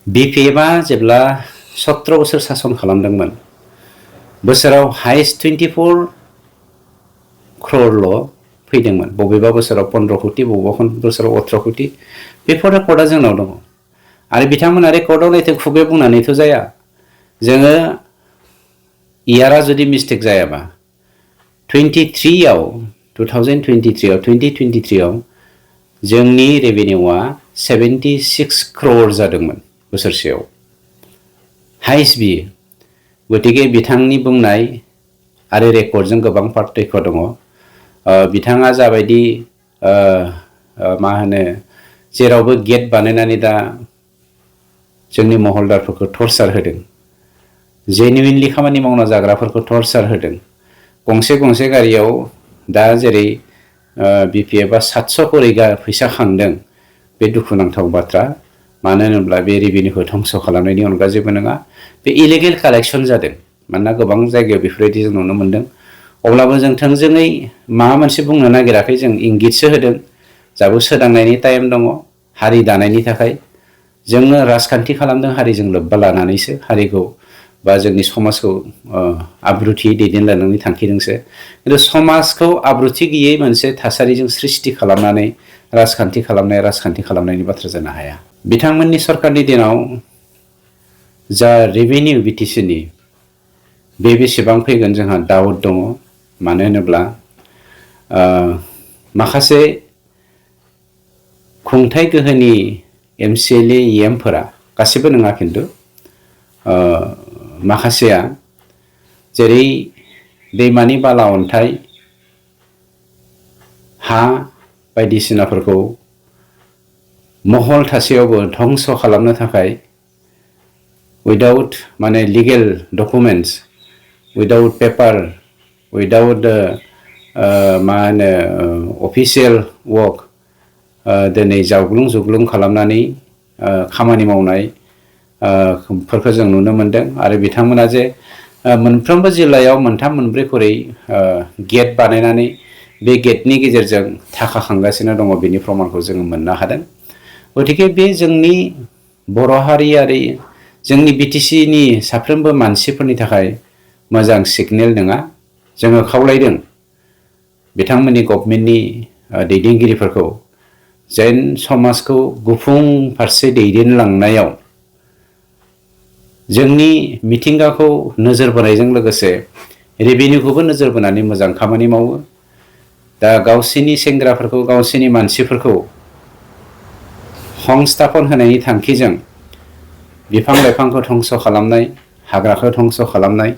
BPFआ जेब्ला 17 बोसोर सासन खालामदोंमोन बोसोराव हाइस्ट 24 crore फैदोंमोन बबेबा बोसोराव 15 कोटी बबेबा बोसोराव 18 कोटी बेफोर रेकर्डआ जोंनाव दङ आरो बिथांमोना रेकर्डआव नायथो खुगायाव बुंनानैथ' जाया जोङो इयारा जुदि मिस्टेक जायाबा 2023 आव 2023 आव जोंनि रेवेनिउआ 76 crore जादोंमोन बोसोरसेयाव हाइस्ट बियो गतिके बिथांनि बुंनाय आरो रेकर्डजों गोबां पार्थक्य दङ बिथाङा जाबायदि मा होनो जेरावबो गेट बानायनानै दा जोंनि महलदारफोरखौ टर्चार होदों जेनुइनलि खामानि मावना जाग्राफोरखौ टर्चार होदों गंसे गारियाव दा जेरै BPFआ 700 करोड़ फैसा खांदों बे दुखुनांथाव बाथ्रा मानो होनोब्ला बे रेभिनिउखौ धंस खालामनायनि अनगा जेबो नङा बे इलिगेल कालेक्शन जादों मानोना गोबां जायगायाव बेफोरबायदि जों नुनो मोनदों अब्लाबो जों थोंजोङै माबा मोनसे बुंनो नागिराखै जों इंगितसो होदों जाबो सोदांनायनि टाइम दङ हारि दानायनि थाखाय जोङो राजखान्थि खालामदों हारिजों लोब्बा लानानैसो हारिखौ बा जोंनि समाजखौ आब्रुथि दैदेनलांनायनि थांखिजोंसो खिन्थु समाजखौ आब्रुथि गैयै मोनसे थासारिजों सृष्टि खालामनानै राजखान्थि खालामनायनि बाथ्रा जानो हाया बिथांमोननि सरकारनि दिनाव जा रेभिनिउ बिटिसिनि बे बेसेबां फैगोन जोंहा डाउट दङ मानो होनोब्ला माखासे खुंथाय गोहोनि MCLA EMफोरा गासिबो नङा खिन्थु माखासेया जेरै दैमानि बाला अन्थाइ हा बायदिसिनाफोरखौ महल थासेयावबो धंस खालामनो थाखाय उइदाउट माने legal documents without paper without मा होनो अफिसियेल वर्क दिनै जावग्लुं खालामनानै खामानि मावनाय फोरखौ जों नुनो मोनदों आरो बिथांमोना जे मोनफ्रोमबो जिल्लायाव मोनथाम मोनब्रै खरै गेट बानायनानै बे गेटनि गेजेरजों थाखा खांगासिनो दङ बेनि प्रमाणखौ जोङो मोननो हादों गतिके बे जोंनि बर' हारियारि जोंनि BTCनि साफ्रोमबो मानसिफोरनि थाखाय मोजां सिगनेल नङा जोङो खावलायदों बिथांमोननि गभर्नमेन्टनि दैदेनगिरिफोरखौ जेन समाजखौ गुफुं फारसे दैदेनलांनायाव जोंनि मिथिंगाखौ नोजोर बोनायजों लोगोसे रेभिनिउखौबो नोजोर बोनानै मोजां खामानि मावो दा गावसिनि सेंग्राफोरखौ गावसिनि मानसिफोरखौ संस्थापन होनायनि थांखिजों बिफां लाइफांखौ धंस खालामनाय हाग्राखौ धंस खालामनाय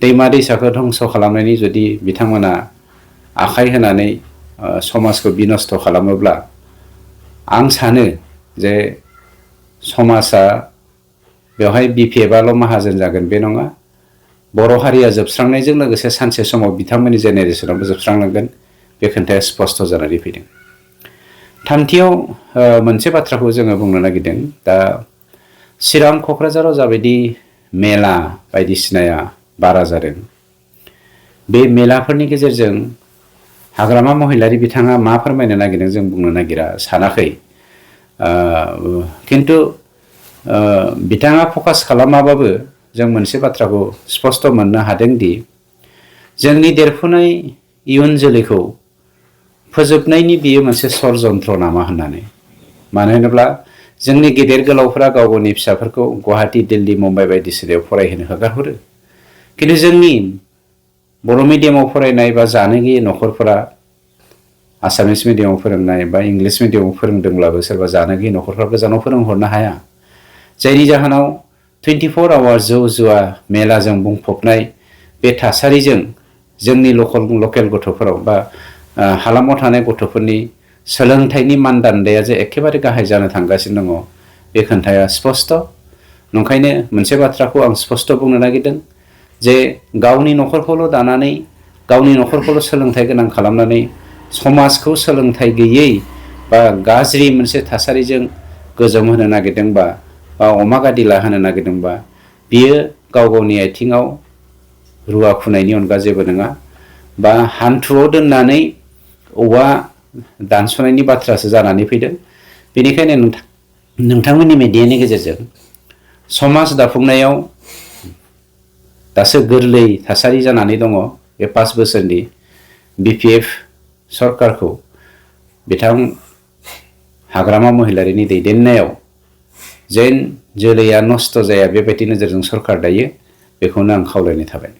दैमा दैसाखौ धंस खालामनायनि जुदि बिथांमोना आखाइ होनानै समाजखौ बिनस्त खालामोब्ला आं सानो जे समाजा बेवहाय BPFआल' माहाजोन जागोन बे नङा बर' हारिया जोबस्रांनायजों लोगोसे सानसे समाव बिथांमोननि जेनेरेसनावबो जोबस्रांलांगोन बे खोथाया स्पष्ट जानानै फैदों थामथियाव मोनसे बाथ्राखौ जोङो बुंनो नागिरदों दा चिरां क'क्राझाराव जाबायदि मेला बायदिसिनाया बारा जादों बे मेलाफोरनि गेजेरजों हाग्रामा महिलारि बिथाङा मा फोरमायनो नागिरदों जों बुंनो नागिरा सानाखै किन्तु बिथाङा फकास खालामाबाबो जों मोनसे बाथ्राखौ स्पष्ट मोननो हादों दि जोंनि देरफुनाय इयुन जोलैखौ फोजोबनायनि बियो मोनसे षड़यन्त्र नामा होननानै मानो होनोब्ला जोंनि गेदेर गोलावफोरा गाव गावनि फिसाफोरखौ गुवाहाटी दिल्ली मुम्बाइ बायदिसिनायाव फरायहोनो हगारहरो किन्तु जोंनि बर' मिडियामाव फरायनाय बा जानो गैयै न'खरफोरा आसामिस मिडियामाव फोरोंनाय बा इंलिस मिडियामाव फोरोंदोंब्लाबो सोरबा जानो गैयै न'खरफ्रा गोजानाव फोरोंहरनो हाया जायनि जाहोनाव 24 आवार जौ जुवा मेलाजों बुंफबनाय बे थासारिजों जोंनि लकेल गथ'फोराव बा हालामाव थानाय गथ'फोरनि सोलोंथाइनि मानदान्दाया जे एखेबारे गाहाय जानो थांगासिनो दङ बे खोथाया स्पष्ट नंखायनो मोनसे बाथ्राखौ आं स्पष्ट बुंनो नागिरदों जे गावनि न'खरखौल' दानानै गावनि न'खरखौल' सोलोंथाइ गोनां खालामनानै समाजखौ सोलोंथाइ गैयै बा गाज्रि मोनसे थासारिजों गोजोम होनो नागिरदोंबा बा अमा गादिला होनो नागिरदोंबा बियो गाव गावनि आथिङाव रुवा खुनायनि अनगा जेबो नङा बा हान्थुआव दोननानै औवा दानस'नायनि बाथ्रासो जानानै फैदों बेनिखायनो नोंथांमोननि मिडियानि गेजेरजों समाज दाफुंनायाव दासो गोरलै थासारि जानानै दङ बे 5 बोसोरनि BPF सरकारखौ बिथां हाग्रामा महिलारिनि दैदेननायाव जेन जोलैया नस्थ' जाया बेबायदि नोजोरजों सरकार दायो बेखौनो आं खावलायनाय थाबाय।